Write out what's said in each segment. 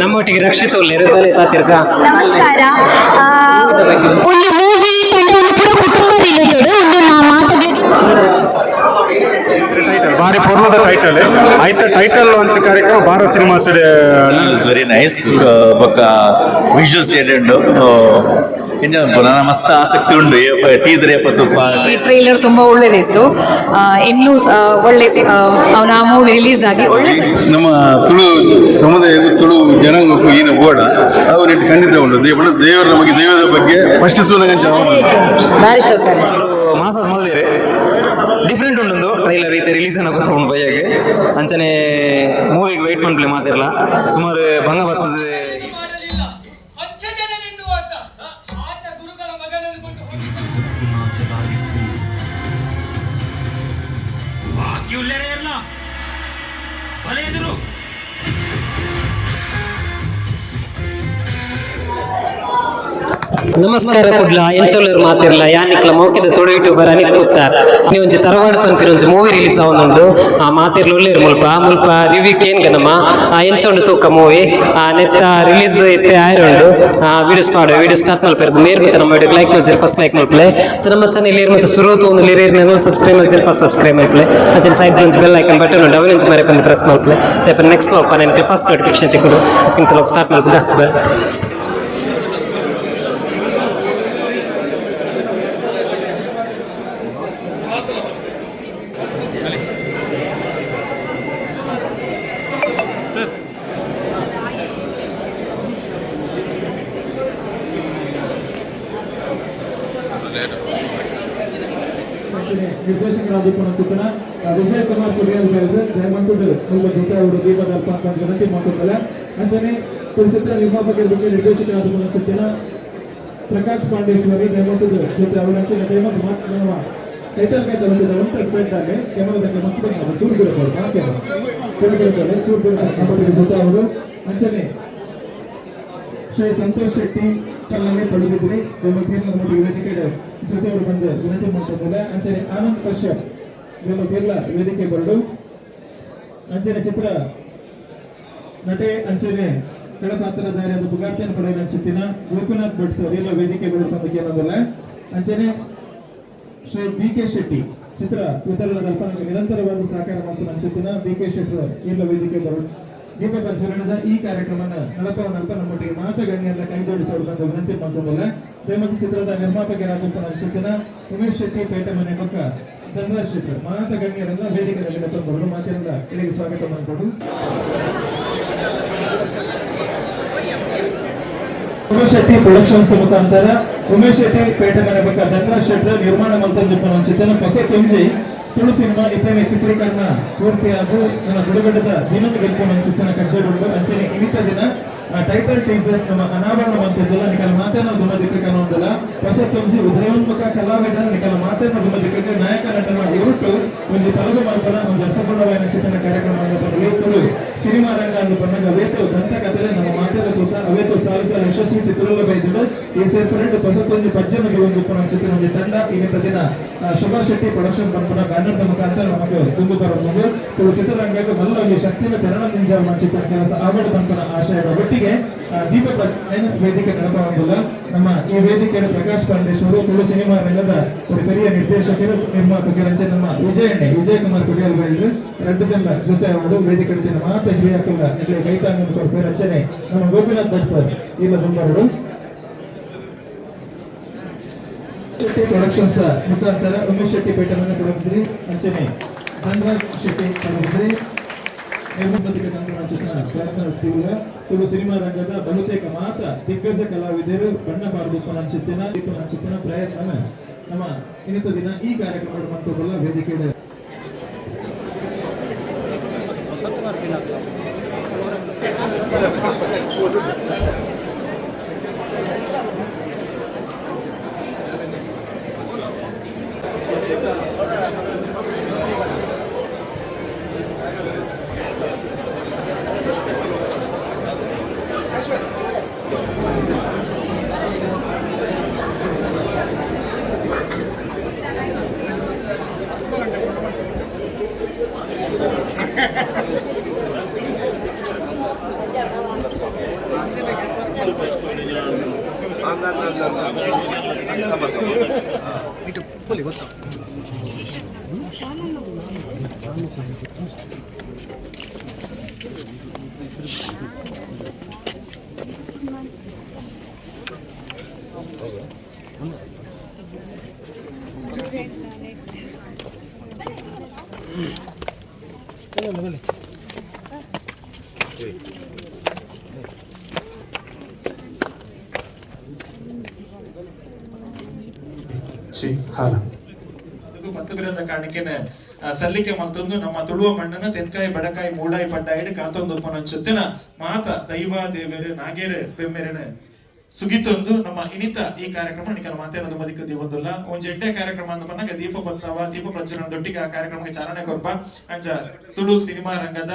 ನಮ್ಮೊಟ್ಟಿಗೆ ರಕ್ಷಿತ್ ಉಲ್ಲೇರು ಬಲೆ ಪಾತಿರ್ಕ. ನಮಸ್ಕಾರ. ಒಂದು ಮೂವಿ ಪಂಡ ಒಂದು ಪೂರ ಕುಟುಂಬ ರಿಲೇಟೆಡ್ ಒಂದು ನಾ ಮಾತಾಡಿ. ಟೈಟಲ್ ಭಾರಿ ಪೂರ್ಣದ ಟೈಟಲ್ ಆಯ್ತ. ಟೈಟಲ್ ಲಾಂಚ್ ಕಾರ್ಯಕ್ರಮ Bharat cinemas. Is very nice. ಬೊಕ್ಕ ವಿಜುವಲ್ಸ್ ಎಡೆಂಡು ಇಂಜ ನನ್ನ ಮಸ್ತ್ ಆಸಕ್ತಿ ಉಂಡು ಟೀಸರ್ ಏಪ ತುಪ್ಪ. ಈ ಟ್ರೈಲರ್ ತುಂಬಾ ಒಳ್ಳೇದಿತ್ತು. ಇನ್ನೂ ಒಳ್ಳೆ ಅವನ ಮೂವಿ ರಿಲೀಸ್ ಆಗಿ ಒಳ್ಳೆ success. ನಮ್ಮ ತುಳು ಸಮುದಾಯ, ತುಳು ಜನಾಂಗಕ್ಕೂ ಏನು ಬೋಡ ಅವು ನೆಟ್ಟು ಖಂಡಿತ ಉಂಟು. ದೇವ ದೇವರ ಬಗ್ಗೆ, ದೈವದ ಬಗ್ಗೆ ಫಸ್ಟ್ ತೂನಗಂಚ. ಭಾರಿ ಚೌಕ. ಮಾಸ ಮಲ್ದೇರೆ ಡಿಫ್ರೆಂಟ್ ಉಂಟು ಟ್ರೈಲರ್. ಐತೆ ರಿಲೀಸ್ ಅನ್ನ ಗೊತ್ತುಂಡು ಬಯ್ಯಾಗೆ. ಅಂಚನೆ ಮೂವಿಗೆ ವೆಯ್ಟ್ ಮನ್ಪ್ಲೆ ಮಾತಿರಲ್ಲ, ಸುಮಾರು ಭಂಗ ಬರ್ತದೆ. ಮಾಡಲಿಲ್ಲ ಪಂಚಜನನೆನ್ನುವಾತ ಆತ ಗುರುಗಳ ಮಗನನ್ನು ಕೊಂಡು ಹೋಗಿದ್ದ. ನಮಸ್ಕಾರ ಕುಡ್ಲ, ಎಂಚೊಲ್ಲರು ಮಾತಿರ್ಲ? ಯಾನಿಕ್ಲ ಮೌಕಿದ ತುಳು ಯೂಟ್ಯೂಬರ್ ಅನಿತ್ ಕುತ್ತಾರ್. ನೀವು ಒಂಜಿ ತರವಾಡ ಪನ್ಪಿನ ಒಂಜಿ ಮೂವಿ ರಿಲೀಸ್ ಆವೊಂದುಂಡು. ಆ ಮಾತಿರ್ಲ ಉಲ್ಲೇರು ಮುಲ್ಪ ಮುಲ್ಪ ರಿವ್ಯೂ ಕೇನ್ ನಮ್ಮ ಆ ಎಂಚೊಂಡು ತೂಕ ಮೂವಿ. ಆ ನೆತ್ತ ರಿಲೀಸ್ ಇತ್ತೆ ಆಯ್ರುಂಡು. ಆ ವಿಡಿಯೋಸ್ ಪಾಡು ವಿಡಿಯೋ ಸ್ಟಾರ್ಟ್ ಮಲ್ಪೆರ್ದು ಮೇರ್ ಮತ್ತೆ ನಮ್ಮ ವಿಡಿಯೋ ಲೈಕ್ ಮಲ್ಜರ್, ಫಸ್ಟ್ ಲೈಕ್ ಮಲ್ಪಲೆ. ಅಂಚ ನಮ್ಮ ಚಾನೆಲ್ ಏರ್ ಮತ್ತೆ ಸುರು ಒಂದು ಲಿರೇರ್ ಸಬ್ಸ್ಕ್ರೈಬ್ ಮಲ್ಜರ್, ಫಸ್ಟ್ ಸಬ್ಸ್ಕ್ರೈಬ್ ಮಲ್ಪಲೆ. ಅಂಚನೆ ಸೈಡ್ ಒಂಜಿ ಬೆಲ್ ಐಕನ್ ಬಟನ್ ಉಂಡು, ಅವೆನ್ ಒಂಜಿ ಮರೆ ಪಂದ್ ಪ್ರೆಸ್ ಮಲ್ಪಲೆ. ನೆಕ್ಸ್ಟ್ ಲೋಪ ನನಗೆ ಫಸ್ಟ್ ನೋಟಿಫಿಕೇಶನ್ ತಿಕ್ಕೊಂಡು ಅದಕ್ಕಿಂತ ಸ್ಟಾರ್ಟ್ ಮಲ್ಪದ. ನಿರ್ದೇಶಕರಾದ ಚಿತ್ರಣ ವಿಜಯ್ ಕುಮಾರ್ ಕುಡಿಯಲ್ ಹೇಳಿದ್ರೆ ದಯಮಂತದ ಮುಲ್ಪ ಜೊತೆ ಅವರು ದೀಪದಲ್ಪ ಅಂತ ವಿನಂತಿ ಮಾಡ್ಕೊತಾರೆ. ಅಂಚನೆ ಚಿತ್ರ ನಿರ್ಮಾಪಕರ ನಿರ್ದೇಶಕರಾದ ಚಿತ್ರಣ ಪ್ರಕಾಶ್ ಪಾಂಡೇಶ್ವರಿ ದಯಮಂತದ ಜೊತೆ ಅವರು. ಅಂಚನೆ ದಯಮಂತ ನಮ್ಮ ಟೈಟಲ್ ಕೈ ತಗೊಂಡಿದ್ದ ಒಂದು ಸ್ಪ್ರೆಡ್ ಆಗಿ ಕ್ಯಾಮರಾದಕ್ಕೆ ಮಸ್ತ್ ಬಂದ ಚೂರು ಬಿಡಬಹುದು. ಚೂರು ಬಿಡುತ್ತಾರೆ, ಚೂರು ಬಿಡುತ್ತಾರೆ ನಮ್ಮೊಟ್ಟಿಗೆ ಜೊತೆ ಅವರು. ಅಂಚನೆ ಶ್ರೀ ಸಂತೋಷ್ ಶೆಟ್ಟಿ ಕಲ್ಲಲ್ಲಿ ಪಡೆದಿದ್ರಿ ನಮ್ಮ ಸೇರಿನ ನಮ್ಮೊಟ್ಟಿಗೆ ವೇದಿಕೆ ಜೊತೆ ಅವರು ಬಂದು ವಿನಂತಿ ಮಾಡ್ತಿದ್ದಾರೆ. ಅಂಚನೆ ಆನಂದ್ ಕಶ್ಯಪ್ ನಮ್ಮ ಕೇರಳ ವೇದಿಕೆ ಬರಡು. ಅಂಚನೆ ಚಿತ್ರ ನಟೆ ಅಂಚನೆ ಕೆಳಪಾತ್ರಧಾರಿಯಾದ ಬುಗಾರ್ತಿಯನ್ನು ಪಡೆದ ಅಂಚಿತ್ತಿನ ಗೋಪಿನಾಥ್ ಭಟ್ ಸರ್ ಎಲ್ಲ ವೇದಿಕೆ ಬರಡು ಬಂದ ಏನಂದಲ್ಲ. ಅಂಚನೆ ಶ್ರೀ ಬಿ ಕೆ ಶೆಟ್ಟಿ ಚಿತ್ರ ವಿತರಣಾ ಕಲ್ಪನೆಗೆ ನಿರಂತರವಾದ ಸಹಕಾರ ಮತ್ತು ಅಂಚಿತ್ತಿನ ಬಿ ಕೆ ಶೆಟ್ಟಿ ಎಲ್ಲ ವೇದಿಕೆ ಬರಡು. ದೀಪ ಪ್ರಜ್ವಲನದ ಈ ಕಾರ್ಯಕ್ರಮನ ನಡಪ ನಲ್ಪ ನಮ್ಮೊಟ್ಟಿಗೆ ಮಾತ ಗಣ್ಯರ ಕೈ ಜೋಡಿಸೋದು ಬಂದ ವಿನಂತಿ ಮಾಡ್ಕೊಂಡಲ್ಲ. ದಯಮಾಡಿ ಚಿತ್ರದ ನಿರ್ಮಾಪಕರಾದ ಅಂಚಿತ್ತಿನ ಉಮೇಶ್ ಶೆಟ್ಟಿ ಪೇಟೆ ಮನೆ ಪಕ್ಕ ಧನರಾಜ್ ಶೆಟ್ಟಿ ಮಾತ ಗಣ್ಯರೆಲ್ಲ ವೇದಿಕೆಯಲ್ಲಿ ತಂದು ಮಾತಿನಿಂದ ಇಲ್ಲಿಗೆ ಸ್ವಾಗತ ಮಾಡಿಕೊಡು. ಉಮೇಶ್ ಶೆಟ್ಟಿ ಪ್ರೊಡಕ್ಷನ್ಸ್ ಮುಖಾಂತರ ಉಮೇಶ್ ಶೆಟ್ಟಿ ಪೇಟೆ ಮನೆ ಪಕ್ಕ ಧನರಾಜ್ ಶೆಟ್ಟಿ ನಿರ್ಮಾಣ ಮಲ್ತಂದಿಪ್ಪನ ಅಂಚಿತ್ತಿನ ಹೊಸ ತುಂಜಿ ತುಳು ಸಿನಿಮಾ ಇತನೆ ಚಿತ್ರೀಕರಣ ಪೂರ್ತಿಯಾದ ನನ್ನ ಬಿಡುಗಡೆದ ದಿನದ ಗೆಲ್ಪು ಅಂಚಿತ್ತಿನ ಕಚ್ಚೇರುಂಡು. ಅಂಚನೆ ಇನ್ನಿತ ದಿನ ಟೈಟಲ್ ಟೀಸರ್ ನಮ್ಮ ಅನಾವರಣ ಮಂತಿದ್ದಲ್ಲ. ನಿಕಲ ಮಾತೇನ ದುಮದಿಕ್ಕ ಒಂದಲ್ಲ ಹೊಸ ತುಂಜಿ ಉದಯೋನ್ಮುಖ ಕಲಾವಿದನ ನಿಕಲ ಮಾತೇನ ದುಮದಿಕ್ಕ ನಾಯಕ ನಟನ ಉರುಟು ಒಂಜಿ ಪಲಗು ಮಲ್ಪನ ಒಂಜಿ ಅರ್ಥಪೂರ್ಣವಾದ ಚಿತ್ರಣ ಕಾರ್ಯಕ್ರಮ ತುಳು ಸಿನಿಮಾ ರಂಗ ಅಂದು ಪನ್ನಗ ಅವೇತು ದಂತಕಥೆ ನಮ್ಮ ಮಾತೆದ ತೂತ ಅವೇತು ಸಾಲು ಸಾಲು ಯಶಸ್ವಿ ಚಿತ್ರಗಳ ಬೈದುಂಡು. ಈ ಸೇರ್ಪಡೆ ಹೊಸತೊಂಜಿ ಪಜ್ಜನ ಒಂದು ಚಿತ್ರ ಒಂಜಿ ತಂಡ ಇನ್ನಿತ ದಿನ ಶೋಭಾ ಶೆಟ್ಟಿ ಪ್ರೊಡಕ್ಷನ್ ಪನ್ಪುನ ಬ್ಯಾನರ್ ಮುಖಾಂತರ ನಮಗೆ ತುಂಬು ಬರಬಹುದು. ತುಳು ಚಿತ್ರರಂಗಕ್ಕೆ ಮಲ್ಲ ಒಂಜಿ ಶಕ್ತಿನ ತೆರಣ ನಿಂಜಾವ ಚಿತ್ರ ಕೆಲಸ ಆವಡ ಪನ್ಪುನ ಆಶಯದ ಒಟ್ಟಿಗೆ ದೀಪ ವೇದಿಕೆ ನಡಪುವಂತಿಲ್ಲ. ನಮ್ಮ ಈ ವೇದಿಕೆಯನ್ನು ಪ್ರಕಾಶ್ ಪಾಂಡೇಶ್ವರು ತುಳು ಸಿನಿಮಾ ರಂಗದ ಒಂದು ಪೆರಿಯ ನಿರ್ದೇಶಕರು, ನಿರ್ಮಾಪಕರು. ಅಂಚೆ ನಮ್ಮ ವಿಜಯಣ್ಣೆ ವಿಜಯ್ ಕುಮಾರ್ ಕುಡಿಯಲ್ ಬೈದ್ರು ಎರಡು ಜನ ಜೊತೆ ಅವರು ವೇದಿಕೆ ಮಾತ ಹಿರಿಯಾಕಲ್ಲ ಇಲ್ಲಿ ಕೈತಾಂಗ ಕೊಡ್ತಾರೆ. ಅಂಚನೆ ನಮ್ಮ ಗೋಪಿನಾಥ್ ಭಟ್ ಸರ್ ಇಲ್ಲ ತುಂಬಾರು. ಶೆಟ್ಟಿ ಪ್ರೊಡಕ್ಷನ್ಸ್ ಮುಖಾಂತರ ಉಮೇಶ್ ಶೆಟ್ಟಿ ಪೇಟೆಯನ್ನು ಕೊಡುತ್ತಿದ್ರಿ. ಅಂಚನೆ ಧನರಾಜ್ ಶೆಟ್ಟಿ ಕೊಡುತ್ತಿದ್ರಿ. ನಿರ್ಮಾಪಕ ಚಿತ್ರ ತುಳು ಸಿನಿಮಾ ರಂಗದ ಬಹುತೇಕ ಮಾತ ದಿಗ್ಗಜ ಕಲಾವಿದರು ಬಣ್ಣ ಬಾರದು ಅಂಚಿತ್ತಿನ ಅಂಚಿತ್ತಿನ ಪ್ರಯತ್ನ ನಮ್ಮ ಇನ್ನಿತ ದಿನ ಈ ಕಾರ್ಯಕ್ರಮ ಮಂಟಪಲ್ಲ ವೇದಿಕೆ. ಶ್ರೀ ಹಾಲ ಪತ್ತು ಬಿರದ ಕಾಣಿಕೆನ ಸಲ್ಲಿಕೆ ಮಲ್ತೊಂದು ನಮ್ಮ ತುಳುವ ಮಣ್ಣನ ತೆನ್ಕಾಯಿ ಬಡಕಾಯಿ ಮೂಡಾಯಿ ಪಡ್ಡಾಯಿಡು ಕಾತೊಂದು ಉಪ್ಪನಂಚುತ್ತಿನ ಮಾತ ದೈವ ದೇವೇರು ನಾಗೇರು ಬೆಮ್ಮೆರನ ಸುಗಿತೊಂದು ನಮ್ಮ ಇನಿತ ಈ ಕಾರ್ಯಕ್ರಮ ನಿಕಲ ಮಾತೇನದು ಮದಿಕ ದೀವೊಂದುಲ್ಲ ಒಂಜಿ ಎಡ್ಡೆ ಕಾರ್ಯಕ್ರಮ ಅಂದ ಪನ್ನಗ ದೀಪ ಪತ್ತವ ದೀಪ ಪ್ರಜ್ವಲನ ದೊಟ್ಟಿಗೆ ಆ ಕಾರ್ಯಕ್ರಮಕ್ಕೆ ಚಾಲನೆ ಕೊರ್ಪ. ಅಂಚ ತುಳು ಸಿನಿಮಾ ರಂಗದ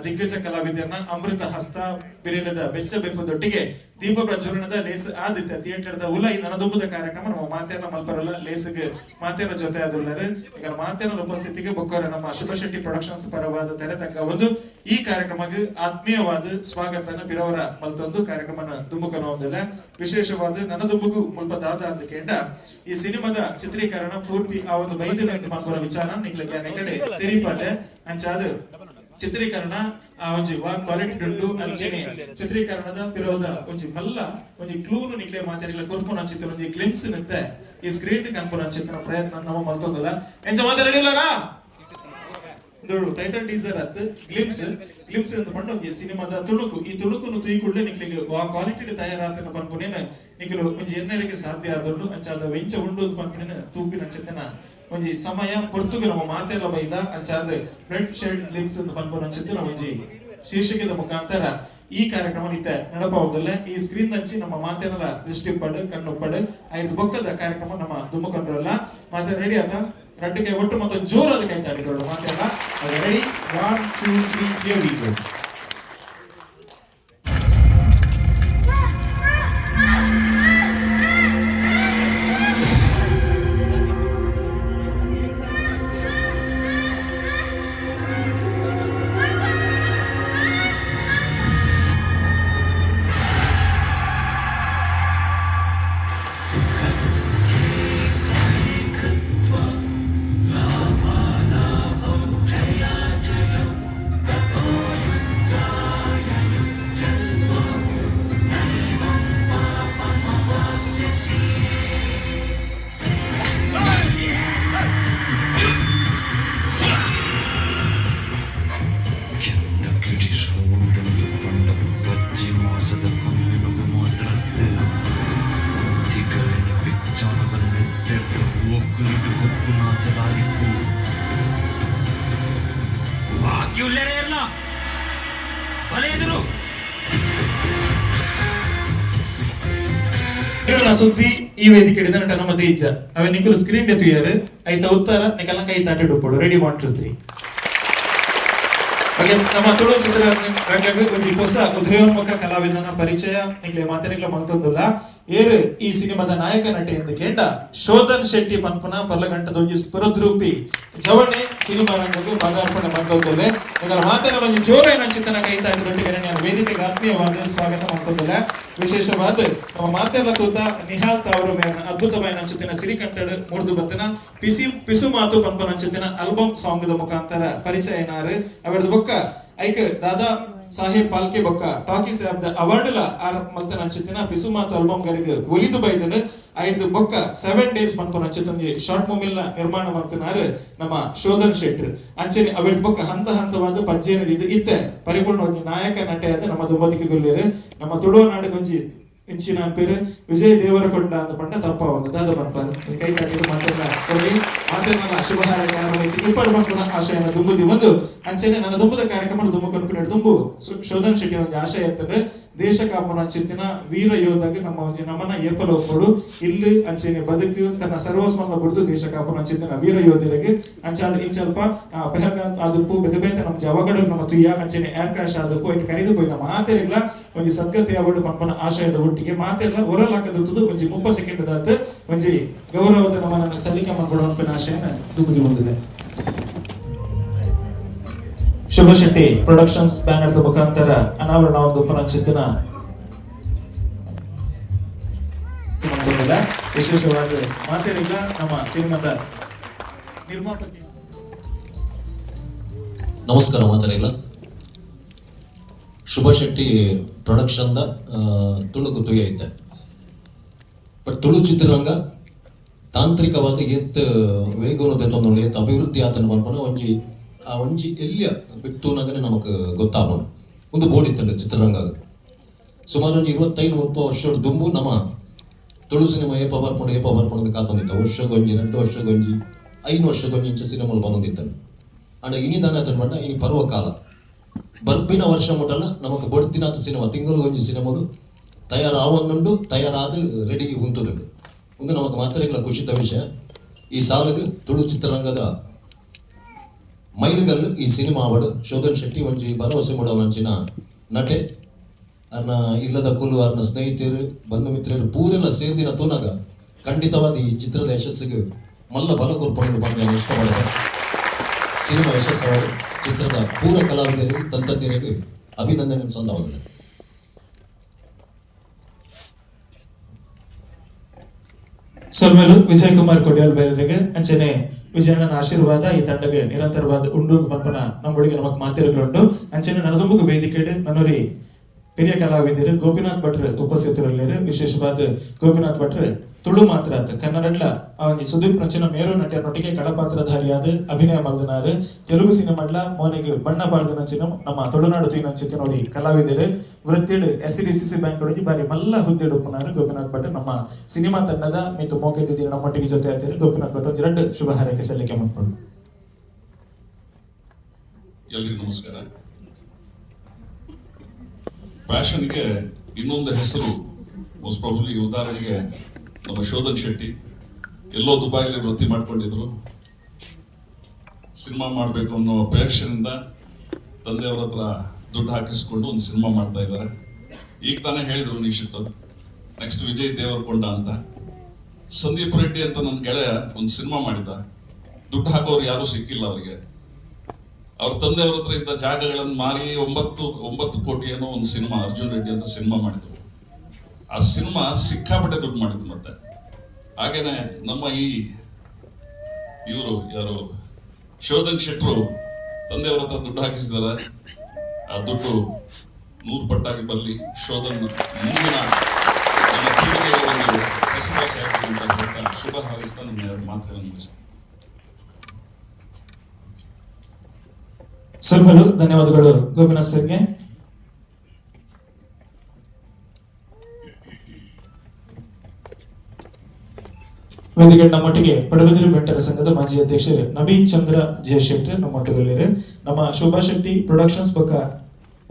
ದಿಗ್ಗಜ ಕಲಾವಿದರನ್ನ ಅಮೃತ ಹಸ್ತ ಬಿರಿಲದ ಬೆಚ್ಚ ಬೆಪ್ಪು ದೊಟ್ಟಿಗೆ ದೀಪ ಪ್ರಜ್ವಲನದ ಲೇಸ್ ಆದಿತ್ಯ ಥಿಯೇಟರ್ದ ಉಲೈ ನನದುಂಬುದ ಕಾರ್ಯಕ್ರಮ ನಮ್ಮ ಮಾತೇನ ಮಲ್ಪರಲ್ಲ ಲೇಸ್ಗೆ ಮಾತೇನ ಜೊತೆ ಆದುಲ್ಲರು ಈಗ ಮಾತೇನ ಉಪಸ್ಥಿತಿಗೆ ಬೊಕ್ಕರ ನಮ್ಮ ಶುಭ ಶೆಟ್ಟಿ ಪ್ರೊಡಕ್ಷನ್ಸ್ ಪರವಾದ ತೆರೆ ತಕ್ಕ ಒಂದು ಈ ಕಾರ್ಯಕ್ರಮಕ್ಕೆ ಆತ್ಮೀಯವಾದ ಸ್ವಾಗತನ ಬಿರವರ ಮಲ್ತೊಂದು ಕಾರ್ಯಕ್ರಮನ ದುಂಬುಕನ ಒಂದಿಲ್ಲ. ವಿಶೇಷವಾದ ನನದುಂಬುಗು ಮುಲ್ಪ ದಾದ ಅಂತ ಕೇಂಡ ಈ ಸಿನಿಮಾದ ಚಿತ್ರೀಕರಣ ಪೂರ್ತಿ ಆ ಒಂದು ಬೈಜನ ಮಲ್ಪುನ ವಿಚಾರ ನಿಗ್ಲಿಗೆ ಕಡೆ ತೆರಿಪಾದೆ. ಅಂಚಾದ ಚಿತ್ರೀಕರಣ ಆ ಒಂಜಿ ವಾ ಕ್ವಾಲಿಟಿ ಉಂಡು. ಅಂಚೆನೆ ಚಿತ್ರೀಕರಣದ ಪಿರೋದ ಒಂಜಿ ಮಲ್ಲ ಒಂಜಿ ಕ್ಲೂನು ನಿಗ್ಲೆ ಮಾತಾಡಿಲ್ಲ ಕೊರ್ಪುನ ಅಂಚಿತ್ತಿನ ಒಂಜಿ ಗ್ಲಿಮ್ಸ್ ನಿತ್ತೆ ಈ ಸ್ಕ್ರೀನ್ ಕನ್ಪುನ ಅಂಚಿತ್ತಿನ ಪ್ರಯತ್ನ ನಮ್ಮ ಮಲ್ತೊಂದುಲ್ಲ. ಎಂಚ ಮಾತಾಡಿಲ್ಲರಾ ಟೈಟಲ್ ಟೀಸರ್ ಅತ್ ಗ್ಲಿಮ್ಸ್ ಗ್ಲಿಮ್ಸ್ ಅಂತ ಪಂಡ ಒಂಜಿ ಸಿನಿಮಾದ ತುಣುಕು. ಈ ತುಣುಕುನು ತೂಯಿಕುಡ್ಲೆ ನಿಕ್ಲಿಗೆ ವಾ ಕ್ವಾಲಿಟಿ ತಯಾರಾತನ ಪನ್ಪುನೇನ ನಿಕಲು ಒಂಜಿ ಎನ್ನರಿಗೆ ಸಾಧ್ಯ ಆದುಂಡು. ಅಂಚಾದ ವೆಂಚ ಉಂಡು ಪನ್ಪುನೇನ ತೂಪಿನ ಅಂಚಿತ್ತಿನ ಒಂಜಿ ಸಮಯ ಪೊರ್ತುಗು ನಮ್ಮ ಮಾತೆಲ್ಲ ಬೈದ. ಅಂಚಾದ ಬ್ಲಡ್ ಶೆಡ್ ಗ್ಲಿಮ್ಸ್ ಅಂತ ಪನ್ಪುನ ಅಂಚಿತ್ತಿನ ಒಂಜಿ ಶೀರ್ಷಿಕೆದ ಮುಖಾಂತರ ಈ ಕಾರ್ಯಕ್ರಮ ನಿತ್ಯ ನಡಪವುದಿಲ್ಲ. ಈ ಸ್ಕ್ರೀನ್ ದಂಚಿ ನಮ್ಮ ಮಾತೇನಲ್ಲ ದೃಷ್ಟಿ ಕಣ್ಣುಪ್ಪಡು ಐದು ಬೊಕ್ಕದ ಕಾರ್ಯಕ್ರಮ ನಮ್ಮ ದುಮ್ಮಕೊಂಡ್ರಲ್ಲ ಮಾತೆ ರೆಡಿ ಆತ ರಡ್ಡು ಕೈ ಒಟ್ಟು ಮತ್ತೊಂದು ಜೋರಾದ ಕೈ ತಾಡಿಕೊಳ್ಳು ಮಾತೆಲ್ಲ ರೆಡಿ 1 2 3 here we go. ಸುದ್ದಿ ಈ ವೇದಿಕೆ ಹಿಡಿದ ನಟ ನಮ್ಮ ದೇಜ ಅವೆ ನಿಕುಲು ಸ್ಕ್ರೀನ್ ಎತ್ತುಯಾರು ಐತ ಉತ್ತರ ನಿಕಲ ಕೈ ತಾಟೆ ಉಪ್ಪಡು. ರೆಡಿ 1 2 3. ಓಕೆ, ನಮ್ಮ ತುಳು ಚಿತ್ರರಂಗಕ್ಕೆ ಒಂಜಿ ಹೊಸ ಉದಯೋನ್ಮುಖ ಕಲಾವಿದನ ಪರಿಚಯ ನಿಕ್ಲೆ ಮಾತೆರೆಗ್ಲ ಮಲ್ತೊಂದುಲ್ಲ. ಏರು ಈ ಸಿನಿಮಾದ ನಾಯಕ ನಟೆ ಎಂದು ಕೇಂಡ ಶೋಧನ್ ಶೆಟ್ಟಿ ಪನ್ಪುನ ಪರ್ಲಗಂಟದ ಒಂಜಿ ಸ್ಫುರದ್ರೂಪಿ ಜವಣೆ ಸಿನಿಮಾ ರಂಗಕ್ಕೆ ಪಾದಾರ್ಪಣೆ ಮಲ್ತೊಂದುಲ್ಲೆ. ನಿಕಲ ಮಾತೆರ ಒಂಜಿ ಜೋರೇನ ಚಿತ್ತನ ಕೈ ತಾಟಿ ದೊಡ್ಡ ವೇದಿಕೆಗೆ ಆತ್ಮೀಯವಾದ ಸ್ವಾಗತ ಮಲ್ತೊಂದುಲ್ಲ. ವಿಶೇಷವಾದ ನಮ್ಮ ಮಾತೆಲ್ಲ ತೂತ ನಿಹಾಲ್ ತಾವರು ಮೇಲಿನ ಅದ್ಭುತವಾದ ಅಂಚಿತ್ತಿನ ಸಿರಿಕಂಠಡ್ ಮುರಿದು ಬತ್ತಿನ ಪಿಸಿ ಪಿಸು ಮಾತು ಪನ್ಪನ ಅಂಚಿತ್ತಿನ ಆಲ್ಬಮ್ ಸಾಂಗ್ the ಮುಖಾಂತರ ಪರಿಚಯನಾರು. ಅವರದು ಬೊಕ್ಕ ಐಕ್ ದಾದಾ ಸಾಹೇಬ್ ಪಾಲ್ಕೆ ಬೊಕ್ಕ ಟಾಕೀಸ್ ಆಪ್ the award ಲ ಆರ್ ಮಲ್ತನ ಅಂಚಿತ್ತಿನ ಪಿಸು ಮಾತು ಆಲ್ಬಮ್ ಗರಿಗೆ ಒಲಿದು ಬೈದನು. ಐದು ಬೊಕ್ಕ 7 ಡೇಸ್ ಪನ್ಪನ ಅಂಚಿತ್ತೊಂಜಿ ಶಾರ್ಟ್ ಮೂವಿಲ ನಿರ್ಮಾಣ ಮಲ್ತನಾರು ನಮ್ಮ ಶೋಧನ್ ಶೆಟ್ರ್. ಅಂಚೆನೆ ಅವೆಡ್ ಬೊಕ್ಕ ಹಂತ ಹಂತವಾದ ಪಜ್ಜೇನ ಇದು ಇತ್ತೆ ಪರಿಪೂರ್ಣ ಒಂಜಿ ನಾಯಕ ನಟೆಯಾದ ನಮ್ಮ ದುಂಬದಿಗೆ ಗುಲ್ಲೇರು ನಮ್ಮ ತುಳುವ ನಾಡಿಗೊಂಜಿ ಇಂಚಿನ ಪೇರು ವಿಜಯ್ ದೇವರಕೊಂಡ ಅಂತ ಪಂಡ ತಪ್ಪ ಒಂದು ದಾದ ಪನ್ಪಾರು ಕೈ ತಾಟಿದ್ದು ಮಾತೆಲ್ಲ ಕೊಡಿ ಮಾತೆಲ್ಲ ಶುಭ ಹಾರೈಕೆ ಇಪ್ಪಡು ಪನ್ಪುನ ಆಶಯನ ದುಂಬುದಿ ಒಂದು. ಅಂಚೆನೆ ನನ್ನ ದುಂಬುದ ಕಾರ್ಯಕ್ರಮ ದುಂಬು ಕನ್ಪಿನ ದುಂಬು ಶೋಧನ್ ಶೆಟ್ಟಿ ಒಂದು ಆಶಯ ಎತ್ತಂದ್ರೆ ದೇಶ ಕಾಪುನ ಅಂಚಿತ್ತಿನ ವೀರ ಯೋಧಾಗ ನಮ್ಮ ಒಂಜಿ ನಮನ ಏಪಲ ಒಪ್ಪಡು ಇಲ್ಲಿ ಅಂಚೆನೆ ಬದುಕು ತನ್ನ ಸರ್ವಸ್ವನ್ನ ಬುಡ್ದು ದೇಶ ಕಾಪುನ ಅಂಚಿತ್ತಿನ ವೀರ ಯೋಧರಿಗೆ ಅಂಚಾದ್ರೆ ಇಂಚಲ್ಪ ಪೆಹಲ್ಗಾಮ್ ಆದುಪ್ಪು ಬೇತೆ ಬೇತೆ ನಮ್ಮ ಅವಘಡ ನಮ್ಮ ತುಯ್ಯ ಅಂಚೆನೆ ಏರ್ ಕ್ರಾಶ್ ಆದುಪ್ಪು ಇಟ್ಟು ಕರೆದು ಪೋಯಿನ ಮಾತೆರೆಗ್ಲ ಒಂಜಿ ಸದ್ಗತಿ ಅವಡು ಪನ್ಪನ ಆಶಯದ ಒಟ್ಟಿಗೆ ಮಾತೆಲ್ಲ ಹೊರಲಾಕದಂತದ್ದು ಒಂಜಿ 30 ಸೆಕೆಂಡ್ ದಾತ್ ಒಂಜಿ ಗೌರವದ ನಮನನ್ನ ಸಲ್ಲಿಕೆ ಮನ್ಪುಡ ಪನ್ಪಿನ ಆಶಯನ ದುಂಬುದಿ ಹೊಂದಿದೆ. ಶುಭ ಶೆಟ್ಟಿ ಪ್ರೊಡಕ್ಷನ್ಸ್ ಬ್ಯಾನರ್ ಮುಖಾಂತರ ಅನಾವರಣ ಒಂದು ಪುನಶ್ಚಿತ್ತಿನ ಮಂತೊಂದಿಲ್ಲ. ವಿಶೇಷವಾದ ಮಾತೆರೆಗ್ಲ ನಮ್ಮ ಸಿನಿಮಾದ ನಿರ್ಮಾಪಕ. ನಮಸ್ಕಾರ ಮಾತಾಡಿಲ್ಲ. ಶುಭ ಶೆಟ್ಟಿ ಪ್ರೊಡಕ್ಷನ್ದ ತುಳು ಗುತ್ತಿಗೆ ಐತೆ. ಬಟ್ ತುಳು ಚಿತ್ರರಂಗ ತಾಂತ್ರಿಕವಾದ ಏತ್ ವೇಗನು ತೆತ್ತೊಂದು, ಏತ್ ಅಭಿವೃದ್ಧಿ ಆತನ ಪನ್ಪುನ ಒಂಜಿ ಆ ಒಂಜಿ ಎಲ್ಲಿಯ ಬಿಟ್ಟುನಾಗನೆ ನಮಕ್ ಗೊತ್ತಾಪುಂಡು. ಒಂದು ಬೋರ್ಡ್ ಇತ್ತಂಡೆ ಚಿತ್ರರಂಗ. ಸುಮಾರು ಒಂಜಿ 25-30 ವರ್ಷ ದುಂಬು ನಮ್ಮ ತುಳು ಸಿನಿಮಾ ಏಪ ಬರ್ಪುಂಡು, ಏಪ ಬರ್ಪುಂಡು ಕಾತೊಂದಿತ್ತ. ವರ್ಷಗೊಂಜಿ, 2 ವರ್ಷಗೊಂಜಿ, 5 ವರ್ಷಗೊಂಜಿ ಇಂಚ ಸಿನಿಮಾಲು ಬರೊಂದಿತ್ತಂಡು. ಆಂಡ ಇನಿ ದಾನೆ ಆತಂಡ್ ಪಂಡ, ಇನಿ ಪರ್ವಕಾಲ ಬರ್ಪಿನ ವರ್ಷ ಮುಟಲ ನಮಕ್ ಬೊಡ್ತಿನಾತ್ ಸಿನಿಮಾ, ತಿಂಗಳು ಒಂಜಿ ಸಿನಿಮಾಲು ತಯಾರಾವೊಂದುಂಡು, ತಯಾರಾದ ರೆಡಿ ಉಂತುದುಂಡು. ಉಂದು ನಮಕ್ ಮಾತೆರೆಗ್ಲ ಖುಷಿತ ವಿಷಯ. ಈ ಸಾಲಗ್ ತುಳು ಚಿತ್ರರಂಗದ ಮೈಲುಗಲ್ಲು ಈ ಸಿನಿಮಾ ಆವಡ್. ಶೋಧನ್ ಶೆಟ್ಟಿ ಒಂಜಿ ಭರವಸೆ ಮೂಡವಂಚಿನ ನಟೆ. ಅರ್ನ ಇಲ್ಲದ ಕುಲು, ಅರ್ನ ಸ್ನೇಹಿತರು, ಬಂಧು ಮಿತ್ರರು ಪೂರೆಲ್ಲ ಸೇರ್ದಿನ ತೂನಗ ಖಂಡಿತವಾದ ಈ ಚಿತ್ರದ ಯಶಸ್ಸಿಗೆ ಮಲ್ಲ ಬಲ ಕೊರ್ಪುಂಡು ಪಂದ್ ನಾನು ಇಷ್ಟಪಡ್ತೆ. ಸಿನಿಮಾ ಯಶಸ್ಸು. ಚಿತ್ರದ ಪೂರ ಕಲಾವಿದರಿಗೆ, ತಂತ್ರಜ್ಞರಿಗೆ ಅಭಿನಂದನೆ ಸಂದವಂದೆ. ಸೊಲ್ಮೆಲು ವಿಜಯ್ ಕುಮಾರ್ ಕೊಡಿಯಾಲ್ ಬೈಲರಿಗೆ. ಅಂಚನೆ ವಿಜಯಣ್ಣನ ಆಶೀರ್ವಾದ ಈ ತಂಡಗೆ ನಿರಂತರವಾದ ಉಂಡು ಪನ್ಪುನ ನಮ್ಮೊಳಿಗೆ ನಮಕ್ ಮಾತಿರುಗಳುಂಡು. ಅಂಚನೆ ನನದುಂಬುಗು ವೇದಿಕೆಡ್ ನನೊರಿ ಪೆರಿಯ ಕಲಾವಿದರು ಗೋಪಿನಾಥ್ ಭಟ್ರು ಉಪಸ್ಥಿತರುಳ್ಳೇರು. ವಿಶೇಷವಾದ ಗೋಪಿನಾಥ್ ಭಟ್ರು ತುಳು ಮಾತ್ರ ಆತ, ಕನ್ನಡಡ್ಲ ಅವನಿ ಸುದೀಪ್ ನಂಚಿನ ಮೇರು ನಟಿಯರೊಟ್ಟಿಗೆ ಕಳಪಾತ್ರಧಾರಿಯಾದ ಅಭಿನಯ ಮಲ್ದನಾರು. ತೆಲುಗು ಸಿನಿಮಾಡ್ಲ ಮೋನೆಗೆ ಬಣ್ಣ ಪಾಡ್ದ ನಂಚಿನ ನಮ್ಮ ತುಳುನಾಡು ತೂಯಿನಂಚಿನ ನೋಡಿ ಕಲಾವಿದರು. ವೃತ್ತಿಡ್ S D C C bank ಒಳಗೆ ಬಾರಿ ಮಲ್ಲ ಹುದ್ದೆಡ್ ಉಪ್ಪುನಾರು ಗೋಪಿನಾಥ್ ಭಟ್. ನಮ್ಮ ಸಿನಿಮಾ ತಂಡದ ಮಿತ್ತು ಮೋಕೆದಿದ್ದೀರಿ, ನಮ್ಮೊಟ್ಟಿಗೆ ಜೊತೆ ಆಯ್ತಾರೆ. ಗೋಪಿನಾಥ್ ಭಟ್ ಒಂದು ಎರಡು ಶುಭ ಹಾರೈಕೆ ಸಲ್ಲಿಕೆ ಮಾಡ್ಕೊಂಡು. ಎಲ್ರಿಗೂ ನಮಸ್ಕಾರ. ಪ್ಯಾಷನ್ಗೆ ಇನ್ನೊಂದು ಹೆಸರು ಮೋಸ್ಟ್ ಪ್ರಾಬಬ್ಲಿ, ಉದಾಹರಣೆಗೆ ನಮ್ಮ ಶೋಧನ್ ಶೆಟ್ಟಿ ಎಲ್ಲೋ ದುಬೈಲಿ ವೃತ್ತಿ ಮಾಡ್ಕೊಂಡಿದ್ರು. ಸಿನಿಮಾ ಮಾಡಬೇಕು ಅನ್ನೋ ಪ್ಯಾಷನಿಂದ ತಂದೆಯವರ ಹತ್ರ ದುಡ್ಡು ಹಾಕಿಸ್ಕೊಂಡು ಒಂದು ಸಿನಿಮಾ ಮಾಡ್ತಾ ಇದ್ದಾರೆ. ಈಗ ತಾನೇ ಹೇಳಿದ್ರು ನಿಶಿತ್, ನೆಕ್ಸ್ಟ್ ವಿಜಯ್ ದೇವರಕೊಂಡ ಅಂತ. ಸಂದೀಪ್ ರೆಡ್ಡಿ ಅಂತ ನನ್ನ ಗೆಳೆಯ ಒಂದು ಸಿನಿಮಾ ಮಾಡಿದ. ದುಡ್ಡು ಹಾಕೋರು ಯಾರೂ ಸಿಕ್ಕಿಲ್ಲ ಅವರಿಗೆ. ಅವ್ರ ತಂದೆಯವ್ರ ಹತ್ರ ಇದ್ದ ಜಾಗಗಳನ್ನು ಮಾರಿ 9 9 ಕೋಟಿ ಏನೋ ಒಂದು ಸಿನಿಮಾ, ಅರ್ಜುನ್ ರೆಡ್ಡಿ ಅಂತ ಸಿನಿಮಾ ಮಾಡಿದ್ರು. ಆ ಸಿನಿಮಾ ಸಿಕ್ಕಾಪಟ್ಟೆ ದುಡ್ಡು ಮಾಡಿತ್ತು. ಮತ್ತೆ ಹಾಗೇನೆ ನಮ್ಮ ಈ ಇವರು ಯಾರು, ಶೋಧನ್ ಶೆಟ್ರು ತಂದೆಯವ್ರ ಹತ್ರ ದುಡ್ಡು ಹಾಕಿಸಿದ್ದಾರೆ. ಆ ದುಡ್ಡು 100 ಪಟ್ಟಾಗಿ ಬರಲಿ. ಶೋಧನ್ ಮುಂದಿನ ನಮ್ಮ ಪೀಳಿಗೆಗೆ ಒಂದು ಹೆಸರುವಾಸಿ ಆಗಲಿ ಅಂತ ಹೇಳ್ತಾ, ಶುಭ ಹಾರೈಸ್ತಾ ನನ್ನ ಎರಡು ಮಾತುಗಳನ್ನು ಮುಗಿಸ್ತೀನಿ. ಸೊಲ್ಮೆಲು, ಧನ್ಯವಾದಗಳು ಗೋಪಿನಾಥ್ ಸರ್ಗೆ. ವೇದಿಕೆ ನಮ್ಮೊಟ್ಟಿಗೆ ಪಡುಬಿದಿರು ಬಂಟರ ಸಂಘದ ಮಾಜಿ ಅಧ್ಯಕ್ಷರು ನವೀನ್ ಚಂದ್ರ ಜೆ ಶೆಟ್ಟಿ ನಮ್ಮೊಟ್ಟಿಗೆ. ನಮ್ಮ ಶೋಭಾ ಶೆಟ್ಟಿ ಪ್ರೊಡಕ್ಷನ್ಸ್ ಬೊಕ್ಕ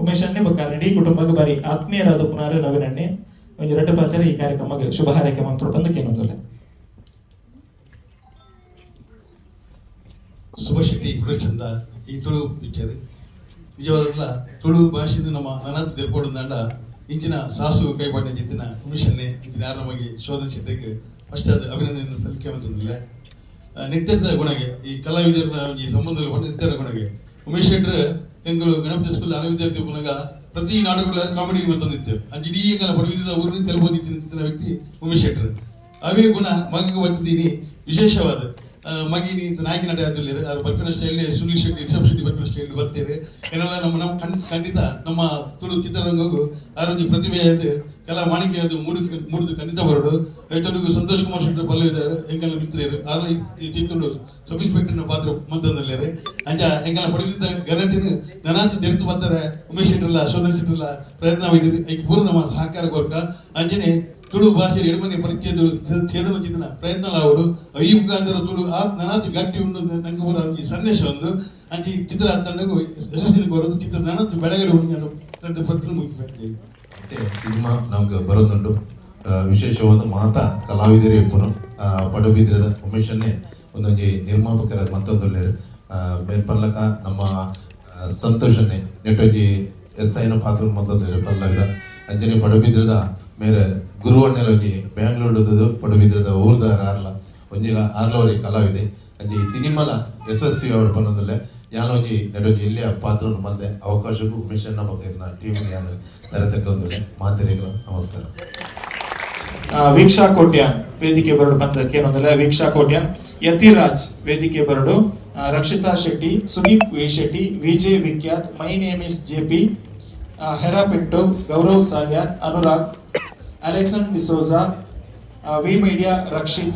ಉಮೇಶ್ ಅಣ್ಣೆ ಬೊಕ್ಕ ರೆಡಿ ಕುಟುಂಬಕ್ಕೆ ಬಾರಿ ಆತ್ಮೀಯರಾದ ಪುನಾರು ನವೀನ್ ಅಣ್ಣೆ ಒಂದು ಎರಡು ಪಾತ್ರ ಈ ಕಾರ್ಯಕ್ರಮಕ್ಕೆ ಶುಭ ಹಾರೈಕೆ ಮಂತ್ರ ಕೇನೊಂದಲ್ಲ. ಶುಭ ಶೆಟ್ಟಿ ಪ್ರೊಡಕ್ಷನ್ದ ಈ ತುಳು ಪಿಕ್ಚರ್ ನಿಜವಾಗ್ಲ ತುಳು ಭಾಷೆಯಿಂದ ನಮ್ಮ ನನಾತ್ ದಂಡ ಇಂಚಿನ ಸಾಸು ಕೈಪಾಡಿನ ಜಿತ್ತಿನ ಉಮೇಶನ್ನೇ ಇಂಚಿನ ಯಾರ ನಮಗೆ ಶೋಧನ್ ಶೆಟ್ಟಿಗೆ ಫಸ್ಟ್ ಅದು ಅಭಿನಂದನೆ ಸಲ್ಲಿಕೆ ಅಂತಂದಿಲ್ಲ. ನಿತ್ಯದ ಗುಣಗೆ ಈ ಕಲಾವಿದರ ಈ ಸಂಬಂಧದಲ್ಲಿ ಬಂದ ನಿತ್ಯದ ಗುಣಗೆ ಉಮೇಶ್ ಶೆಟ್ಟರ್ ಎಂಗಳು ಗಣಪತಿ ಸ್ಕೂಲ್ ಹಳೆ ವಿದ್ಯಾರ್ಥಿ ಪುನಗ ಪ್ರತಿ ನಾಟಕಗಳ ಕಾಮಿಡಿ ಅಂತಂದಿತ್ತು. ಅಂಚ ಇಡೀ ಕಾಲ ಪಡವಿದ ಊರಿನ ತೆಲುಪು ವ್ಯಕ್ತಿ ಉಮೇಶ್ ಶೆಟ್ಟರ್. ಅವೇ ಗುಣ ಮಗಿಗೆ ಬರ್ತಿದ್ದೀನಿ. ವಿಶೇಷವಾದ ಮಗಿನಿ ನಾಯಕಿ ನಟ ಆದಿಲ್ಲ ಅದು ಬರ್ಪಿನ ಸ್ಟೈಲ್, ಸುನೀಲ್ ಶೆಟ್ಟಿ, ರಿಷಬ್ ಶೆಟ್ಟಿ ಬರ್ಪಿನ ಸ್ಟೈಲ್ ಬರ್ತೀರಿ ಏನೆಲ್ಲ. ನಮ್ಮ ನಮ್ಮ ಖಂಡಿತ ನಮ್ಮ ತುಳು ಚಿತ್ರರಂಗಗೂ ಆರೋಗ್ಯ ಪ್ರತಿಭೆ ಅದು ಕಲಾ ಮಾಣಿಕ್ಯ ಅದು ಮೂಡು ಮೂಡುದು ಖಂಡಿತ ಬರಡು. ಐಟೊಟ್ಟಿಗೆ ಸಂತೋಷ್ ಕುಮಾರ್ ಶೆಟ್ಟಿ ಪಲ್ಲು ಇದ್ದಾರೆ, ಎಂಕೆಲ್ಲ ಮಿತ್ರರು. ಆದ್ರೆ ಈ ಚಿತ್ರಡು ಸಬ್ ಇನ್ಸ್ಪೆಕ್ಟರ್ನ ಪಾತ್ರ ಮಂತಂದಲ್ಲೇರೆ. ಅಂಚ ಎಂಕೆಲ್ಲ ಪಡವಿದ ಘನತೆನು ನನಾಂತ ತೆರೆದು ಬರ್ತಾರೆ. ಉಮೇಶ್ ಶೆಟ್ಟರ್ಲ, ಶೋಧನ್ ಶೆಟ್ಟರ್ಲ ಪ್ರಯತ್ನ ವೈದ್ಯರು ಐಕ್ ಪೂರ್ಣ ನಮ್ಮ ಸಹಕಾರ ಕೊರ್ಕ. ಅಂಚನೆ ತುಳು ಭಾಷೆ ಎಡಮನೆ ಪರಿಚಯ ಛೇದನ ಚಿಂತನ ಪ್ರಯತ್ನ ಲಾವಡು. ಈ ಮುಖಾಂತರ ತುಳು ಆ ನನಾತಿ ಗಟ್ಟಿ ಉಂಡು ನಂಗೆ ಪೂರ ಈ ಸಂದೇಶ ಒಂದು. ಅಂಚೆ ಈ ಚಿತ್ರ ತಂಡಗೂ ಯಶಸ್ವಿನಿ ಕೋರೋದು. ಚಿತ್ರ ನನತು ಬೆಳಗಡೆ ಒಂದು ದೊಡ್ಡ ಪತ್ರ ಮುಗಿಸಿ. ಸಿನಿಮಾ ನಮ್ಗೆ ಬರೋದುಂಟು. ವಿಶೇಷವಾದ ಮಾತಾ ಕಲಾವಿದರು ಇಪ್ಪುನು. ಪಡುಬಿದ್ರದ ಉಮೇಶನ್ನೇ ಒಂದೊಂಜಿ ನಿರ್ಮಾಪಕರ ಮತ್ತೊಂದುಲ್ಲೇರು. ಮೇಲ್ಪಲ್ಲಕ ನಮ್ಮ ಸಂತೋಷನ್ನೇ ನೆಟ್ಟೊಂಜಿ ಎಸ್ ಐನ ಪಾತ್ರ ಮೊದಲು ಪಲ್ಲವಿದ. ಅಂಚನೆ ಪಡುಬಿದ್ರದ ಮೇರೆ ಗುರುವಣ್ಣೆಲೊಂಜಿ ಬ್ಯಾಂಗ್ಳೂರ್ದು ಪಡುಬಿದ್ರದ ಊರ್ದಾರ ಆರ್ಲ ಒಂಜಿಲ ಆರ್ಲವರಿ ಕಲಾವಿದೆ. ಅಂಚೆ ಈ ಸಿನಿಮಾಲ ಯಶಸ್ವಿ ಅವಳು ಪನ್ನೊಂದುಲ್ಲೆ. ಯಾನೊಂಜಿ ನೆಡೊಂಜಿ ಎಲ್ಲಿಯ ಪಾತ್ರನು ಮಲ್ದೆ. ಅವಕಾಶಕ್ಕೂ ಉಮೇಶಣ್ಣ ಬಗ್ಗೆ ಟೀಮ್ ಯಾನು ತರತಕ್ಕ ಒಂದುಲ್ಲೆ. ಮಾತೆರೆಗ್ಲ ನಮಸ್ಕಾರ. ವೀಕ್ಷಾ ಕೋಟ್ಯಾನ್ ವೇದಿಕೆ ಬರಡು ಬಂದ ಕೇನೊಂದಲ್ಲ. ವೀಕ್ಷಾ ಕೋಟ್ಯಾನ್, ಯತಿರಾಜ್ ವೇದಿಕೆ ಬರಡು, Rakshita Shetty, Sudeep V Shetty, Vijay Vikhyat, my name is J P, Hera Pinto, Gaurav Salian, Anurag, Alison D'Souza, V media Rakshit,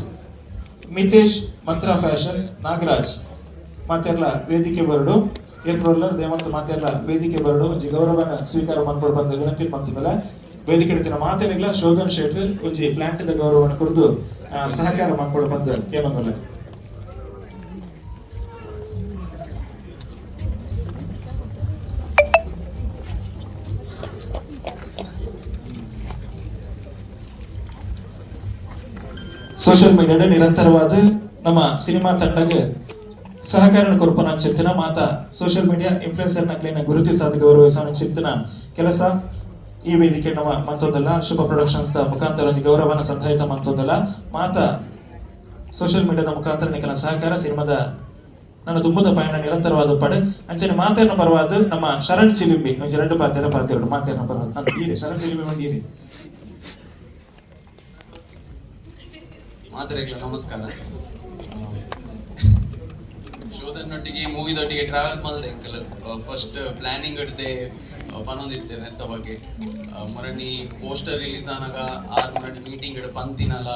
Mitesh, mantra fashion, Nagaraj ಮಾತೆರ್ಲ ವೇದಿಕೆ ಬರಡು. ಏರ್ಪ್ರೋಲ್ಲರ್ ದೇವಂತ ಮಾತೆರ್ಲ ವೇದಿಕೆ ಬರಡು. ಒಂಜಿ ಗೌರವನ ಸ್ವೀಕಾರ ಮನ್ಪೊಡು ಬಂದ ವಿನಂತಿ ಮಂತುದಲ್ಲ. ವೇದಿಕೆ ಇಡ್ತಿನ ಮಾತೆರ್ಲ ಶೋಧನ್ ಶೆಟ್ರ್ ಒಂಜಿ ಪ್ಲಾಂಟ್ ದ ಗೌರವನ ಕೊರ್ದು ಸಹಕಾರ ಮನ್ಪೊಡು ಬಂದ ಕೇನೊಂದಲ್ಲ. ಸೋಷಿಯಲ್ ಮೀಡಿಯಾದ ನಿರಂತರವಾದ ನಮ್ಮ ಸಿನಿಮಾ ತಂಡಗೆ ಸಹಕಾರ ಕೊರ್ಪನ ಚಿಂತನ ಮಾತಾ ಸೋಷಿಯಲ್ ಮೀಡಿಯಾ ಇನ್ಫ್ಲೂಯೆನ್ಸರ್ ನಕ್ಲಿನ ಗುರುತಿಸಾದ ಗೌರವಿಸೋ ಚಿಂತನ ಕೆಲಸ ಈ ವೇದಿಕೆ ನಮ್ಮ ಮಂತೊಂದಲ್ಲ. ಶುಭ ಪ್ರೊಡಕ್ಷನ್ಸ್ ಮುಖಾಂತರ ಒಂದು ಗೌರವನ ಸಂಧಾಯಿತ ಮಂತೊಂದಲ್ಲ. ಮಾತಾ ಸೋಷಿಯಲ್ ಮೀಡಿಯಾದ ಮುಖಾಂತರ ನಿಕಲ ಸಹಕಾರ ಸಿನಿಮಾದ ನನ್ನ ದುಂಬುದ ಪಯಣ ನಿರಂತರವಾದ ಪಡೆ. ಅಂಚನೆ ಮಾತೇನ ಪರವಾದ ನಮ್ಮ ಶರಣ್ ಚಿಲಿಂಬಿ ಒಂಜಿ ಎರಡು ಪಾತೆರ ಪಾತೆರಡು ಮಾತೇನ ಪರವಾದ ಈರೆ ಶರಣ್ ಚಿಲಿಂಬಿ ಒಂದು ಈರೆ. ಮಾತೆರೆಗ್ಲ ನಮಸ್ಕಾರ. ಶೋಧನ್ನೊಟ್ಟಿಗೆ ಮೂವಿದೊಟ್ಟಿಗೆ ಟ್ರಾವೆಲ್ ಮಲ್ದೆ ಅಂಕಲ್ ಫಸ್ಟ್ ಪ್ಲಾನಿಂಗ್ ಇಡ್ದೆ ಪನೊಂದಿತ್ತೇನೆ ನೆತ್ತ ಬಗ್ಗೆ. ಮೊರಣಿ ಪೋಸ್ಟರ್ ರಿಲೀಸ್ ಆನಾಗ ಆರು ಮೊರಣಿ ಮೀಟಿಂಗ್ ಇಡ ಪಂತಿನಲ್ಲ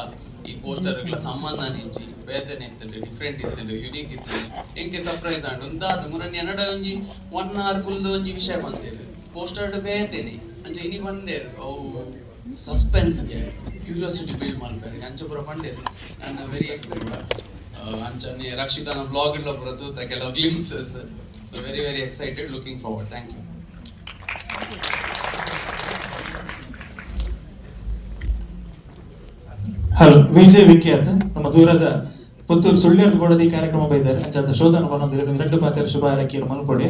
ಈ ಪೋಸ್ಟರ್ ಸಂಬಂಧ ನಿಂಚಿ ಬೇತನೆ ಇತ್ತಂಡು, ಡಿಫ್ರೆಂಟ್ ಇತ್ತಂಡು, ಯುನೀಕ್ ಇತ್ತು, ಎಂಕೆ ಸರ್ಪ್ರೈಸ್ ಆಂಡ್ ಒಂದಾದ ಮುರನಿ ಎನ್ನಡ ಒಂಜಿ 1 ಅವರ್ ಕುಲ್ದು ಒಂಜಿ ವಿಷಯ ಬಂತೇರು ಪೋಸ್ಟರ್ ಬೇತೇನೆ ಅಂಚ ಇನಿ ಬಂದೇರು ಅವು ಸಸ್ಪೆನ್ಸ್ಗೆ ಕ್ಯೂರಿಯಾಸಿಟಿ ಬಿಲ್ಡ್ ಮಲ್ಪೆರೆ ಅಂಚ ಪೂರ ಪಂಡೇರು. ನಾನು ವೆರಿ ಎಕ್ಸೈಟೆಡ್. ಅಂಚನೆ ರಕ್ಷಿತಾನ ವ್ಲಾಗ್ ಇಡ್ಲ ಪೂರ ತೂತ ಕೆಲವು glimpses. So very very excited, looking forward. Thank you. Hello, Vijay Vikhyat ನಮ್ಮ ದೂರದ ಪುತ್ತೂರು ಸುಳ್ಳ್ಯರ್ದು ಬೋಡದ ಈ ಕಾರ್ಯಕ್ರಮ ಬೈದಾರೆ. ಅಂಚಾದ ಶೋಧನ ಬಂದಿರೋ ಎರಡು ಪಾತ್ರ ಶುಭ ಹಾರೈಕೆಯನ್ನು ಮಲ್ಪೊಡಿ.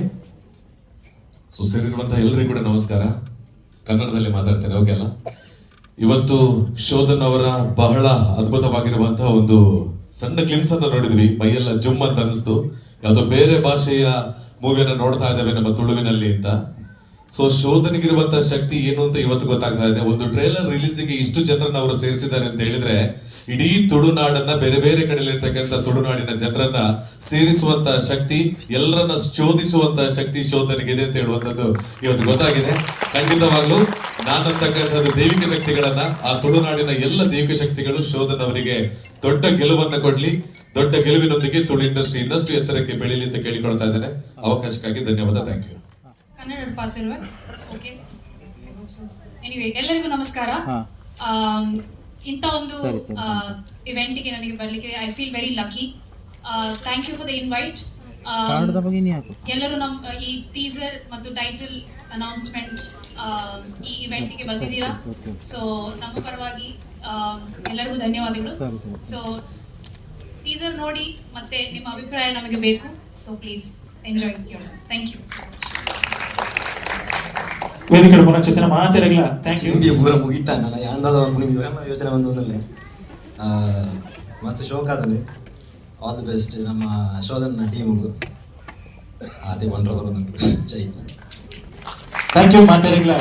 ಸೊ ಸೇರಿರುವಂತಹ ಎಲ್ಲರಿಗೂ ಕೂಡ ನಮಸ್ಕಾರ. ಕನ್ನಡದಲ್ಲಿ ಮಾತಾಡ್ತೇನೆ, ಓಕೆ ಅಲ್ಲ? ಇವತ್ತು ಶೋಧನ್ ಅವರ ಬಹಳ ಅದ್ಭುತವಾಗಿರುವಂತಹ ಒಂದು ಸಣ್ಣ ಗ್ಲಿಮ್ಸ್ ಅನ್ನ ನೋಡಿದ್ವಿ. ಮೈಯೆಲ್ಲ ಜುಮ್ ಅಂತ ಅನಿಸ್ತು, ಯಾವುದೋ ಬೇರೆ ಭಾಷೆಯ ಮೂವಿಯನ್ನ ನೋಡ್ತಾ ಇದ್ದೇವೆ ನಮ್ಮ ತುಳುವಿನಲ್ಲಿ ಅಂತ. ಸೊ ಶೋಧನಿಗಿರುವಂತಹ ಶಕ್ತಿ ಏನು ಅಂತ ಇವತ್ತು ಗೊತ್ತಾಗ್ತಾ ಇದೆ. ಒಂದು ಟ್ರೇಲರ್ ರಿಲೀಸಿಗೆ ಇಷ್ಟು ಜನರನ್ನ ಅವರು ಸೇರಿಸಿದ್ದಾರೆ ಅಂತ ಹೇಳಿದ್ರೆ, ಇಡೀ ತುಳುನಾಡನ್ನ, ಬೇರೆ ಬೇರೆ ಕಡೆಯಲ್ಲಿರ್ತಕ್ಕಂಥ ತುಳುನಾಡಿನ ಜನರನ್ನ ಸೇರಿಸುವಂತಹ ಶಕ್ತಿ, ಎಲ್ಲರನ್ನ ಶೋಧಿಸುವಂತಹ ಶಕ್ತಿ ಶೋಧನಿಗಿದೆ ಅಂತ ಹೇಳುವಂಥದ್ದು ಇವತ್ತು ಗೊತ್ತಾಗಿದೆ. ಖಂಡಿತವಾಗ್ಲೂ ನಾನಂತಕ್ಕಂಥದ್ದು ದೈವಿಕ ಶಕ್ತಿಗಳನ್ನ, ಆ ತುಳುನಾಡಿನ ಎಲ್ಲ ದೈವಿಕ ಶಕ್ತಿಗಳು ಶೋಧನ್ ಅವರಿಗೆ ದೊಡ್ಡ ಗೆಲುವನ್ನ ಕೊಡ್ಲಿ. ದೊಡ್ಡ ಗೆಲುವಿನೊಂದಿಗೆ ತುಳು ಇಂಡಸ್ಟ್ರಿ ಇನ್ನಷ್ಟು ಎತ್ತರಕ್ಕೆ ಬೆಳೀಲಿ ಅಂತ ಕೇಳಿಕೊಳ್ತಾ ಇದ್ದೇನೆ. ಅವಕಾಶಕ್ಕಾಗಿ ಧನ್ಯವಾದ. Thank you. Kannada ಪಾತಿರುವೆ okay. Anyway, ಎಲ್ಲರಿಗೂ ನಮಸ್ಕಾರ. ಇಂಥ ಒಂದು ಇವೆಂಟಿಗೆ ನನಗೆ ಬರಲಿಕ್ಕೆ I feel very lucky. Thank you for the invite. ಎಲ್ಲರೂ ನಮ್ಮ ಈ ಟೀಸರ್ ಮತ್ತು ಟೈಟಲ್ ಅನೌನ್ಸ್ಮೆಂಟ್ ಈ ಇವೆಂಟಿಗೆ ಬಂದಿದ್ದೀರಾ. ಸೊ ನಮ್ಮ ಪರವಾಗಿ ಎಲ್ಲರಿಗೂ ಧನ್ಯವಾದಗಳು. ಸೊ ಟೀಸರ್ ನೋಡಿ ಮತ್ತೆ ನಿಮ್ಮ ಅಭಿಪ್ರಾಯ ನಮಗೆ ಬೇಕು. So please enjoy your. Thank you so much. ವೇದಿಕೆ ಪುನಶ್ಚೇತನ ಮಾತೆರೆಗ್ಲ thank you. ನಿಮಗೆ ಪೂರ ಮುಗಿತಾ ನಾನು ಯಾಂದಾದ ನಿಮಗೆ ಯೋಚನೆ ಬಂದೊಂದಲ್ಲೇ ಮಸ್ತ್ ಶೋಕ್ ಆದಲ್ಲಿ. ಆಲ್ the best ನಮ್ಮ ಶೋಧನ ಟೀಮಿಗೂ. ಅದೇ ಒಂದರ ಬರೋದುಂಟು. ಜೈ. Thank you ಮಾತೆರೆಗ್ಲ.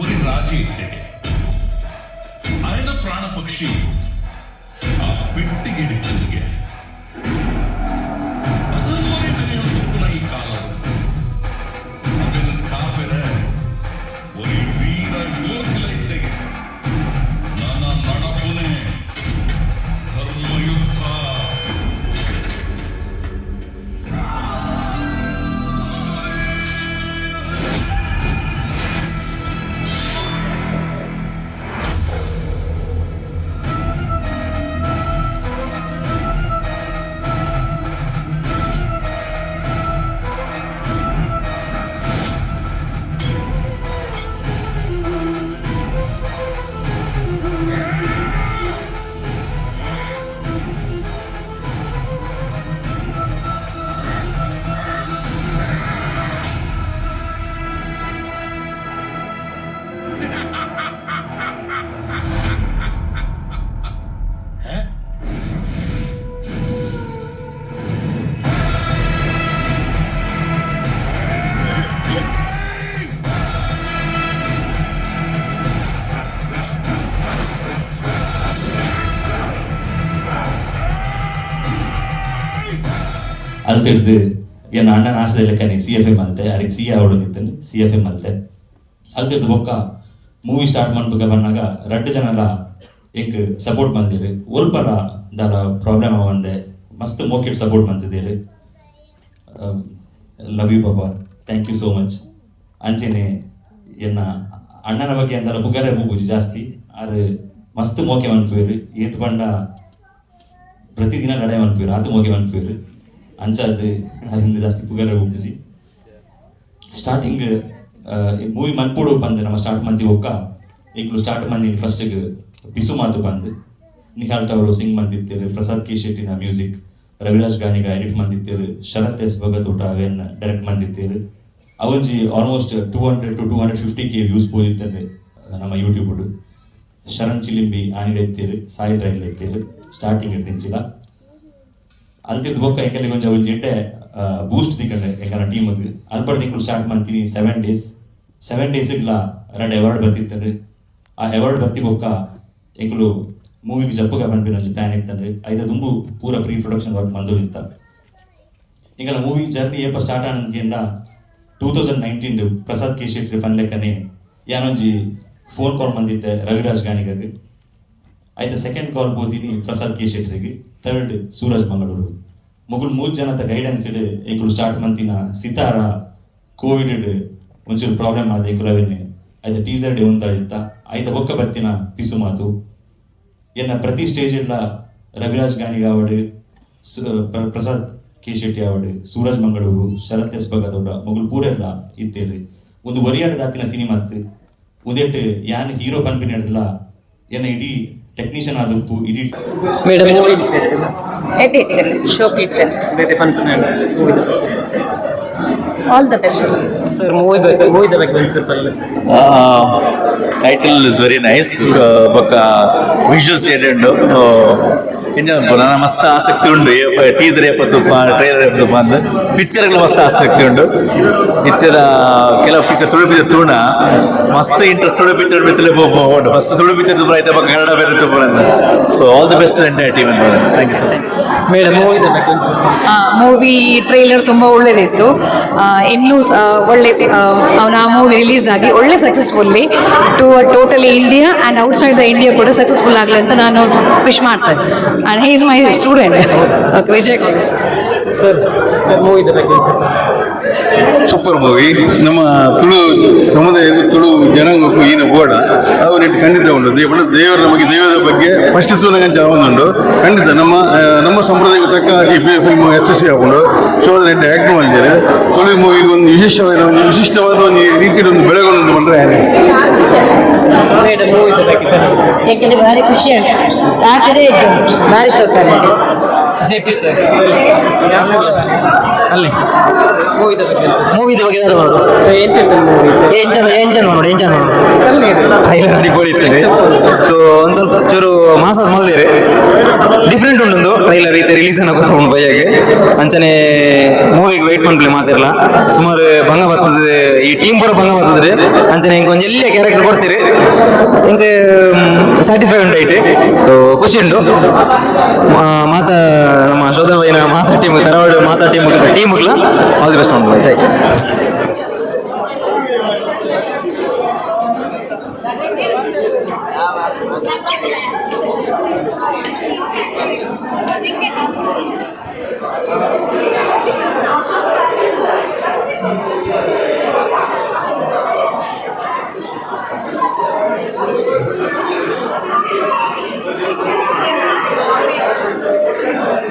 ಒರಿ ರಾಜೆ ಇತ್ತೆ ಆಯನ ಪ್ರಾಣ ಪಕ್ಷಿ ಆ ಪೆಟ್ಟಿಗೆ ಹಿಡಿತನಿಗೆ ಅದನ್ನೊರಿ ಮೆರೆಯುವ ಈ ಕಾಲ ಅದನ್ನು ಕಾಪೆರೆ ಒರಿ ವೀರ ಯೋಧಿಲ ಇತ್ತೆಗೆ ನನ್ನ ನಡಪುನೆ ಧರ್ಮಯುದ್ಧ. ಅಲ್ತಿಡ್ದು ಎನ್ನ ಅಣ್ಣನ ಆಶೆದ ಲೆಕ್ಕನೆ C F M ಅಲ್ತೆ ಅರಿಗೆ C A ಆವಡೊಂದಿತ್ತಂಡು C F M ಅಲ್ತೆ. ಅಲ್ತಿಡ್ದು ಬೊಕ್ಕ ಮೂವಿ ಸ್ಟಾರ್ಟ್ ಮನ್ಪುಗ ಬನ್ನಾಗ ರಡ್ಡ್ ಜನಲ ಎಂಕ್ ಸಪೋರ್ಟ್ ಮಂದಿರು, ಒಲ್ಪಲ ದಾಲ ಪ್ರಾಬ್ಲಮ್ ಆವಂದೆ ಮಸ್ತ್ ಮೋಕೆಟ್ ಸಪೋರ್ಟ್ ಮಂತಿದ್ದೀರು. ಲವ್ you ಪಾಪ, thank you so much. ಅಂಚೆನೆ ಎನ್ನ ಅಣ್ಣನ ಬಗ್ಗೆ ಅಂದಲ ಪುಗರೆ ಪೂಪುಜಿ ಜಾಸ್ತಿ, ಆರು ಮಸ್ತ್ ಮೋಕೆ ಮನ್ಪುವೆರು, ಏತ್ ಪಂಡ ಪ್ರತಿದಿನ ಲಡಾಯಿ ಮನ್ಪುವೆರು, ಆತು ಮೋಕೆ ಮನ್ಪುವೆರು. ಅಂಚಾದ್ ಅದರಿಂದ ಜಾಸ್ತಿ ಪುಗರೆ ಪೂಪುಜಿ. ಸ್ಟಾರ್ಟಿಂಗ್ ಮೂವಿ ಮನ್ಪೊಡು ಪಂದ್ ನಮ್ಮ ಸ್ಟಾರ್ಟ್ ಮಂತಿ ಬೊಕ್ಕ ಎಂಕ್ಲು ಸ್ಟಾರ್ಟ್ ಮಂದಿನಿ ಫಸ್ಟಿಗೆ ಪಿಸು ಮಾತು ಪಂದ್ ನಿಹಾಲ್ ಅವರು ಸಿಂಗ್ ಮಂದಿತ್ತೇರು, ಪ್ರಸಾದ್ ಕೆ ಶೆಟ್ಟಿನ ಮ್ಯೂಸಿಕ್, ರವಿರಾಜ್ ಗಾನಿಗ ಎಡಿಟ್ ಮಂದಿತ್ತೇರು, ಶರತ್ ಎಸ್ ಭಗತ್ ಊಟ ಅವೇನ್ ಡೈರೆಕ್ಟ್ ಮಂದಿತ್ತೇರು. ಅವಂಜಿ almost 200 to 250K views ಪೋದಿತ್ತೇನೆ ನಮ್ಮ ಯೂಟ್ಯೂಬ್. ಶರಣ್ ಚಿಲಿಂಬಿ ಆನಿಲ್ ಎತ್ತೇರು, ಸಾಯಿಲ್ ರೈಲ್ ಎತ್ತೇರು ಸ್ಟಾರ್ಟಿಂಗ್ ಇರ್ದಿಂಚಿಲ್ಲ. ಅಲ್ತಿರ್ದು ಬೊಕ್ಕ ಎಂಕಲಿಗೆ ಒಂಜಿ ಒಂಜಿ ಎಡ್ಡೆ ಬೂಸ್ಟ್ ದಿಕ್ಕಂಡೆ ಎಂಕನ ಟೀಮಿಗೆ. ಅಲ್ಪಡ್ ತಿಂಗಳು ಸ್ಟಾರ್ಟ್ ಮಾಡ್ತೀನಿ 7 ಡೇಸ್, 7 ಡೇಸ್ಗ್ಲ ರಡ್ಡ್ ಅವಾರ್ಡ್ ಬತ್ತಿತ್ತಂದ್ರೆ. ಆ ಅವಾರ್ಡ್ ಬತ್ತಿ ಬೊಕ್ಕ ಎಂಕುಲು ಮೂವಿಗೆ ಜಪ್ಪುಗ ಪನ್ಪಿನ ಒಂಜಿ ಪ್ಲಾನ್ ಇತ್ತಂದ್ರೆ ಐದ ದುಂಬು ಪೂರ pre production work ಮಂದೊಂದಿತ್ತ. ಎಂಕಲ movie journey ಏಪ ಸ್ಟಾರ್ಟ್ ಆನಂದ್ಕೆಂಡ 2019 ಪ್ರಸಾದ್ ಕೆ ಶೆಟ್ಟಿ ಪನ್ಲೆಕ್ಕನೆ ಯಾನೊಂಜಿ ಫೋನ್ ಕಾಲ್ ಬಂದಿತ್ತೆ ರವಿರಾಜ್ ಗಾಣಿಗಾಗ. ಆಯ್ತು ಸೆಕೆಂಡ್ ಕಾಲ್ ಪೋತೀನಿ ಪ್ರಸಾದ್ ಕೆ ಶೆಟ್ಟರಿಗೆ, ಥರ್ಡ್ ಸೂರಜ್ ಮಂಗಳೂರು. ಮೊಗುಲ್ ಮೂರು ಜನತ ಗೈಡೆನ್ಸ್ ಇಡ್ ಎಂಕುಲು ಸ್ಟಾರ್ಟ್ ಮಂತಿನ ಸಿತಾರ ಕೋವಿಡ್ ಒಂಚೂರು ಪ್ರಾಬ್ಲಮ್ ಆದ ಎಂಕುಲು ಅವೇನೆ ಆಯ್ತು ಟೀಸರ್ ಡೇ ಒಂದಾದಿತ್ತ. ಆಯ್ತ ಬೊಕ್ಕ ಬತ್ತಿನ ಪಿಸು ಮಾತು ಎನ್ನ ಪ್ರತಿ ಸ್ಟೇಜ್ ಇಲ್ಲ ರವಿರಾಜ್ ಗಾಣಿಗ ಆವಡು, ಪ್ರಸಾದ್ ಕೆ ಶೆಟ್ಟಿ ಆವಡು, ಸೂರಜ್ ಮಂಗಳೂರು, ಶರತ್ ಎಸ್ ಭಗದೌಡ ಮೊಗುಲ್ ಪೂರೆಲ್ಲ ಇತ್ತೇರಿ. ಒಂದು ಒರಿಯಾಡದಾತಿನ ಸಿನಿಮಾ ಉದೆಟ್ಟು ಯಾನ್ ಹೀರೋ ಪನ್ಪಿನ ಹಿಡ್ದಲ ಎನ್ನ ಇಡೀ ಟೆಕ್ನಿಷಿಯನ್ ಆದಪ್ಪು ಇಡೀ ಮೇಡಮ್ ಮೂವಿ ಶೋಕ್ ಇತ್ತೇನೆ. All the best sir. Movie ಬಗ್ಗೆ ಮೂವಿದ ಬಗ್ಗೆ ಒಂದು ಸ್ವಲ್ಪ. Title is very nice ಬೊಕ್ಕ ವಿಜುವಲ್ಸ್ ಎಡೆಂಡು ಇಂಜ ನನ್ನ ಮಸ್ತ್ ಆಸಕ್ತಿ ಉಂಡು. ಟೀಸರ್ ಏಪ ತುಪ್ಪ ಟ್ರೈಲರ್ ಏಪ ತುಪ್ಪ ಅಂದ್ ಪಿಕ್ಚರ್ಗಳ ಮಸ್ತ್ ಆಸಕ್ತಿ ಉಂಡು. ಇತ್ಯದ ಕೆಲವು ಪಿಕ್ಚರ್ ತುಳು ಪಿಕ್ಚರ್ ತೂಣ ಮಸ್ತ್ ಇಂಟ್ರೆಸ್ಟ್ ತುಳು ಪಿಕ್ಚರ್ ಮಿತ್ತಲೆ ಉಂಡು. ಫಸ್ಟ್ ತುಳು ಪಿಕ್ಚರ್ ತುಪ್ಪ ಆಯ್ತಾ ಬೊಕ್ಕ ಕನ್ನಡ ಬೇರೆ ತುಪ್ಪ ಅಂತ. So all the best entire team. Thank you sir. Madam ಮೂವಿದ ಬಗ್ಗೆ ಒಂಚೂರು. ಮೂವಿ ಟ್ರೈಲರ್ ತುಂಬ ಒಳ್ಳೆದಿತ್ತು. ಇನ್ನೂ ಒಳ್ಳೆ ಅವನ ಮೂವಿ ರಿಲೀಸ್ ಆಗಿ ಒಳ್ಳೆ successfully to totally India and outside the India ಕೂಡ ಸಕ್ಸಸ್ಫುಲ್ ಆಗಲಿ ಅಂತ ನಾನು ವಿಶ್ ಮಾಡ್ತೇನೆ. And he is my student, okay, Vijay college. Sir sir ಮೂವಿದ ಬಗ್ಗೆ ಒಂಚೂರು. Super movie. ನಮ್ಮ ತುಳು ಸಮುದಾಯಕ್ಕೂ ತುಳು ಜನಾಂಗಕ್ಕೂ ಈನ ಬೋಡ ಅವು ನೆಟ್ಟು ಖಂಡಿತ ಉಂಟು. ದೇವರ ನಮಗೆ ದೈವದ ಬಗ್ಗೆ ಫಸ್ಟ್ ತೂನಗಂಚ ಉಂಟು ಖಂಡಿತ. ನಮ್ಮ ನಮ್ಮ ಸಂಪ್ರದಾಯಕ್ಕೆ ತಕ್ಕ ಈ ಫಿಲ್ಮ್ ಯಶಸ್ವಿ ಆಗುಂಡು. ಸೊ ಅದನ್ನ ಆ್ಯಕ್ಟ್ ಮಾಡಿದ್ದಾರೆ. ತುಳು ಮೂವಿಗೆ ಒಂದು ವಿಶೇಷವಾದ ಒಂದು ವಿಶಿಷ್ಟವಾದ ಒಂದು ರೀತಿಯಲ್ಲಿ ಒಂದು ಬೆಳೆಗೊಂಡು ಬಂದರೆ ಮೇಡಮ್ ಮೂವಿದ ಬಗ್ಗೆ. ಯಾಕೆಂದ್ರೆ ಭಾರಿ ಖುಷಿ ಉಂಟು. ಸ್ಟಾರ್ಟ್ ಇದೆ ಭಾರಿ ಸೌಕರ್ಯ. J P sir. ಅಲ್ಲಿ ಮೂವಿದ ಬಗ್ಗೆ ಮೂವಿದ ಬಗ್ಗೆ ದಾದ ಮಾಡೋದು? ಎಂಚ ಮೂವಿ? ಎಂಚ ಎಂಚ ನೋಡಿ, ಎಂಚ ನೋಡಿ. ಟ್ರೈಲರ್ ಅಡಿ. ಸೊ ಒಂದು ಸ್ವಲ್ಪ ಚೂರು ಮಾಸಾಜ್ ಮಲ್ದೇರು, ಡಿಫ್ರೆಂಟ್ ಉಂಟು ಟ್ರೈಲರ್. ಇತ್ತೆ ರಿಲೀಸ್ ಅನ್ನೋ ಗೊತ್ತುಂಡು ಬಯ್ಯಾಗೆ. ಅಂಚನೆ ಮೂವಿಗೆ ವೆಯ್ಟ್ ಮನ್ಪಲೆ ಮಾತಿರಲ್ಲ. ಸುಮಾರು ಭಂಗ ಬರ್ತದೆ, ಈ ಟೀಮ್ ಪೂರ ಭಂಗ ಬರ್ತದ್ರಿ. ಅಂಚನೆ ಹಿಂಗೆ ಒಂಜಿ ಎಲ್ಲ ಕ್ಯಾರೆಕ್ಟರ್ ಕೊಡ್ತೀರಿ, ಹಿಂಗೆ ಸ್ಯಾಟಿಸ್ಫೈ ಉಂಟು ಐಟ್. ಸೊ ಖುಷಿ ಉಂಟು. ಮಾತಾ ನಮ್ಮ ಶೋಧನ ಮಾತಾ ಟೀಮ್, ತರವಾಡು ಮಾತಾ team team all the best ಉಂಟು. ಜೈ.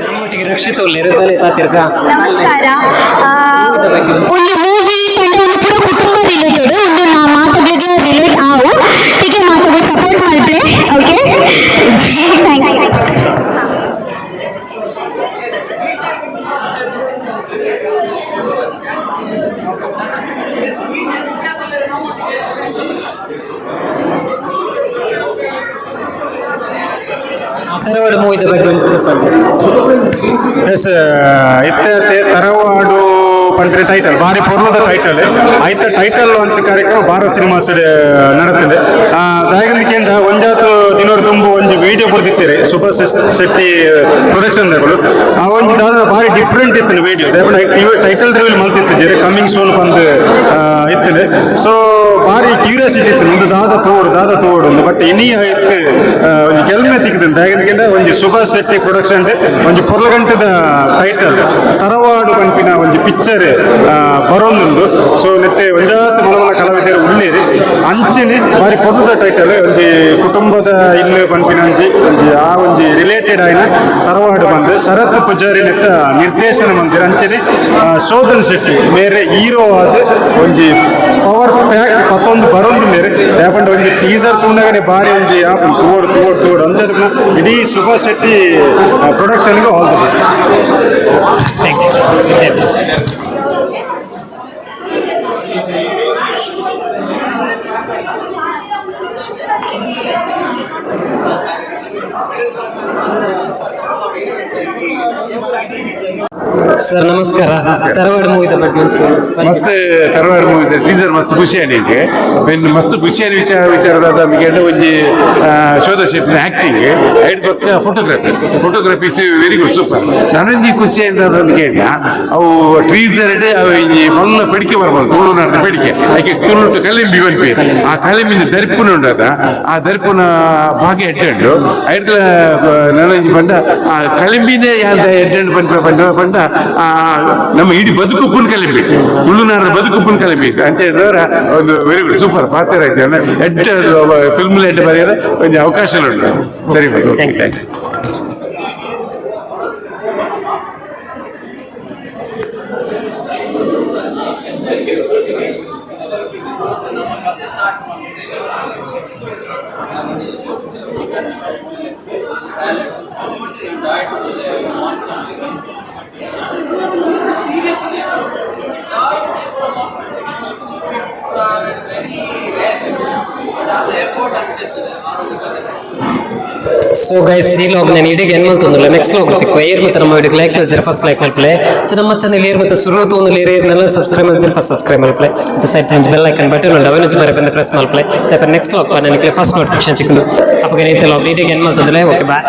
ನಮ್ಮೊಟ್ಟಿಗೆ ರಕ್ಷಿತ್ ಉಲ್ಲೇರು ಪಾತಿರ್ಕ. ನಮಸ್ಕಾರ. ಒಂದು ಮೂವಿ ಪಂಡ ಒಂದು ಪೂರ ಕುಟುಂಬ ರಿಲೇಟೆಡ್. ಒಂದು ನಾ ಮಾತುಗಳಿಗೆ ರಿಲೇಟ್ ಆವು ಟೀಕೆ ಮಾತುಗಳು ಸಪೋರ್ಟ್ ಮಾಡ್ತಾರೆ. Okay, thank you. ತರವಾಡು ಮೂವಿದ ಬಗ್ಗೆ ಒಂದು ಸ್ವಲ್ಪ. ಎಸ್, ಇತ್ತೆ ತರವಾಡು ಪಂಟ್ರಿ ಟೈಟಲ್ ಬಾರಿ ಪೊರ್ಲದ ಟೈಟಲ್. ಐತ ಟೈಟಲ್ ಲಾಂಚ್ ಕಾರ್ಯಕ್ರಮ ಭಾರತ್ ಸಿನಿಮಾಸ್ ನಡತಿದೆ. ದಾಯಗಂದ ಒಂಜಾತು ದಿನೋಡು ತುಂಬು ಒಂಜಿ ವಿಡಿಯೋ ಬರ್ದಿತ್ತೀರಿ ಸುಭಾಷ್ ಶೆಟ್ಟಿ ಪ್ರೊಡಕ್ಷನ್ ದಗಳು. ಆ ಒಂಜಿ ದಾದ ಬಾರಿ ಡಿಫ್ರೆಂಟ್ ಇತ್ತು video. Title reveal ಮಲ್ತಿತ್ತು coming soon ಬಂದು ಇತ್ತು. ಸೊ ಬಾರಿ ಕ್ಯೂರಿಯಾಸಿಟಿ ಇತ್ತು, ಒಂದು ದಾದ ತೋಡು ದಾದ ತೋಡು ಒಂದು. ಬಟ್ ಇನಿ ಇತ್ತು ಒಂಜಿ ಗೆಲ್ಮೆ ತಿಕ್ಕಿದೆ. ದಾಯಗಂದ ಒಂಜಿ ಸುಭಾಷ್ ಶೆಟ್ಟಿ ಪ್ರೊಡಕ್ಷನ್ ಒಂಜಿ ಪೊರ್ಲಗಂಟದ ಟೈಟಲ್ ತರವಾಡು ಪನ್ಪಿನ ಒಂಜಿ ಪಿಕ್ಚರ್ ಬರೋಂದುಂಡು. ಸೊ ನೆತ್ತೆ ಒಂಜಾತ್ ಮಲಮಲ ಕಲಾವಿದರು ಉಳ್ಳೇರಿ. ಅಂಚನೆ ಬಾರಿ ಪೊರ್ಲುದ ಟೈಟಲ್, ಒಂಜಿ ಕುಟುಂಬದ ಇಲ್ಲು ಪನ್ಪಿನ ಒಂಜಿ ಒಂಜಿ ಆ ಒಂಜಿ ರಿಲೇಟೆಡ್ ಆಯಿನ ತರವಾಡು ಬಂದು ಶರತ್ ಪೂಜಾರಿ ನೆತ್ತ ನಿರ್ದೇಶನ ಮಂದಿರ. ಅಂಚನೆ ಶೋಧನ್ ಶೆಟ್ಟಿ ಮೇರೆ ಹೀರೋ ಆದ ಒಂಜಿ ಪವರ್ ಪ್ಯಾಕ್ ಪತ್ತೊಂದು ಬರೋಂದು ಮೇರೆ. ಯಾಕಂದ್ರೆ ಒಂಜಿ ಟೀಸರ್ ತೂಂಡಗನೆ ಬಾರಿ ಒಂಜಿ ತೋಡು ತೋಡು ತೋಡು ಅಂಚ. ಇಡೀ Subhash Shetty ಪ್ರೊಡಕ್ಷನ್ಗೆ all the best. Thank you. Sir ನಮಸ್ಕಾರ. ತರವಾಡು ಮೂವಿದ ಬಗ್ಗೆ ಒಂಚೂರು. ಮಸ್ತ್ ತರವಾಡು ಮೂವಿ ಟೀಸರ್ ಮಸ್ತ್ ಖುಷಿ ಆಗಿದೆ. ಇನ್ನು ಮಸ್ತ್ ಖುಷಿಯಾದ ವಿಚಾರ ವಿಚಾರದಾದ ಅಂದ್ಕೊಂಡು ಒಂಜಿ ಶೋಧ ಶೆಟ್ಟಿನ ಆ್ಯಕ್ಟಿಂಗ್ ಐಡ್ ಬೊಕ್ಕ photography photography is very good, super. ನನೊಂಜಿ ಖುಷಿ ಅಂದ್ ಕೇಳಿ ಅವು ಟೀಸರ್ ಅವು ಇಂಜಿ ಮಲ್ಲ ಬೇಡಿಕೆ ಬರ್ಬೋದು, ತುಳುನಾಡಿನ ಬೇಡಿಕೆ. ಯಾಕೆ ತುಳುಟು ಕಲಿಂಬಿ ಪನ್ಪಿ, ಆ ಕಲಿಂಬಿನ ದರ್ಪುನ ಉಂಡು ಅದ, ಆ ದರ್ಪುನ ಭಾಗ್ಯ ಎಡ್ಡೆ ಐಡ್ದ. ನನೊಂಜಿ ಪಂಡ ಆ ಕಲಿಂಬಿನೇ ಯಾವ್ದ ಎಡ್ಡೆ ಪನ್ಪ ಪಂಡ ಪಂಡ ಆ ನಮ್ಮ ಇಡೀ ಬದುಕು ಪುನ್ ಕಲಿಂಬಿ, ತುಳುನಾಡಿನ ಬದುಕು ಪುನ್ ಕಲಿಂಬಿ ಅಂತ ಹೇಳಿದವರ ಒಂದು very good, super ಪಾತ್ರ ಆಯ್ತು. ಎಡ್ಡೆ ಫಿಲ್ಮ್ ಎಡ್ಡೆ ಬರೆಯೋದು ಒಂದು ಅವಕಾಶ ಉಂಟು. ಸರಿ, okay, thank you. So guys, ಈ ವ್ಲಾಗ್ ನಾನು ಇಡೀ ಏನ್ ಮಲ್ತೊಂದಿಲ್ಲ. Next vlog ತಿಕ್ಕು. ಏರ್ ಮತ್ತೆ ನಮ್ಮ ವಿಡಿಯೋ ಲೈಕ್ ಮಲ್ಜರ್ ಫಸ್ಟ್ ಲೈಕ್ ಮಲ್ಪ್ಲೆ. ನಮ್ಮ ಚಾನೆಲ್ ಏರ್ ಮತ್ತೆ ಸುರು ತೋಂದು ಏರ್ನೆಲ್ಲ ಸಬ್ಸ್ಕ್ರೈಬ್ ಮಲ್ಜರ್ ಫಸ್ಟ್ ಸಬ್ಸ್ಕ್ರೈಬ್ ಮಲ್ಪ್ಲೆ. ಸೈಡ್ ಒಂಜಿ bell icon button ಉಂಡು, ಅವೆನ್ ಒಂಜಿ ಬರೆ ಬಂದು ಪ್ರೆಸ್ ಮಲ್ಪ್ಲೆ. ನೆಕ್ಸ್ಟ್ ವ್ಲಾಗ್ ನನಗೆ ಫಸ್ಟ್ ನೋಟಿಫಿಕೇಶನ್ ತಿಕ್ಕು. ಅಪ್ಪಗೆ ವ್ಲಾಗ್ ಇಡೀ ಏನ್ ಮಲ್ತೊಂದಿಲ್ಲ. Okay, bye.